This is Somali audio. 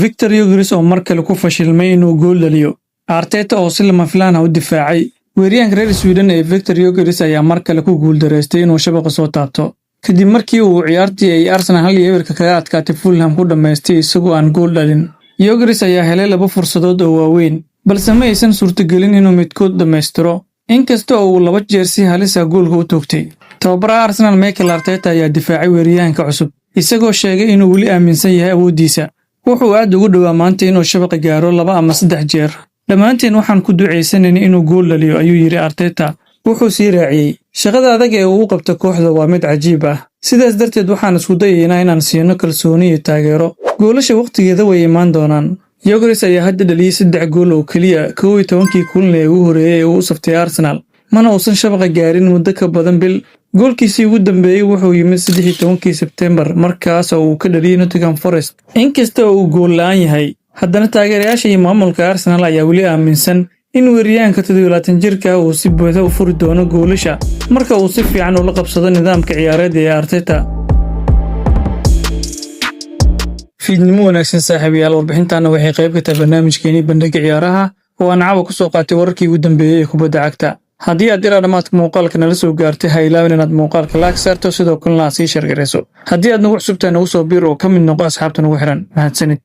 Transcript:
Viktor Gyökeres oo mar kale ku fashilmay inuu gool dhaliyo. Arteta oo si lama filaan ah u difaacay. Weeraryahanka reer Sweden ee Viktor Gyökeres ayaa mar kale ku guuldareystay inuu shabaqa soo taabto, kadib markii uu ciyaartii ay Arsenal 1-0 kaga adkaatay Fulham ku dhammaystay isagoo aan gool dhalin. Gyökeres ayaa helay laba fursadood oo waaweyn, balse ma aysan suurtagelin inuu midkood dhammaystiro, inkasta oo uu laba jeer si halis ah goolka u toogtay. Tababaraha Arsenal Mikel Arteta ayaa difaacay weeraryahanka cusub, isagoo sheegay inuu weli aaminsan yahay awooddiisa. Wuxuu aad ugu dhowaa maanta inuu shabaqa gaaro laba ama saddex jeer. "Dhammaanteen waxaan ku ducaysanayn inuu gool dhaliyo," ayuu yidhi Arteta. Wuxuu sii raaciyey, "Shaqada adag ee uu qabto kooxda waa mid cajiib ah. Sidaas darteed waxaan isku dayaynaa inaan siino kalsooni iyo taageero. Goolasha wakhtigeeda way imaan doonaan." Gyökeres ayaa hadda dhaliyey saddex gool oo keliya 11-kii kulan ee ugu horreeyay ee uu u saftay Arsenal, mana uusan shabaqa gaarin muddo ka badan bil. Goolkiisii ugu dambeeyey wuxuu yimid 13-kii Sebtembar, markaas oo uu ka dhaliyey Nottingham Forest. Inkasta oo uu gool la'aan yahay, haddana taageerayaasha iyo maamulka Arsenal ayaa weli aaminsan in weeraryahanka 27 jirka ah uu si buuxda u furi doono goolasha marka uu si fiican ula qabsado nidaamka ciyaareed ee Arteta. Fiidnimo wanaagsan, saaxiibayaal. Warbixintaana waxay qayb ka tahay barnaamijkeenii Bandhiga Ciyaaraha oo aan caawa ku soo qaatay wararkii ugu dambeeyey ee kubadda cagta. Haddii aad ilaa dhammaadka muuqaalka nala soo gaartay, ha ilaawin inaad muuqaalka like saarto, sidoo kalena aad sii share garayso. Haddii aad nagu cusubtahay, nagu soo biir oo ka mid noqo asxaabta nagu xiran. Mahadsanid.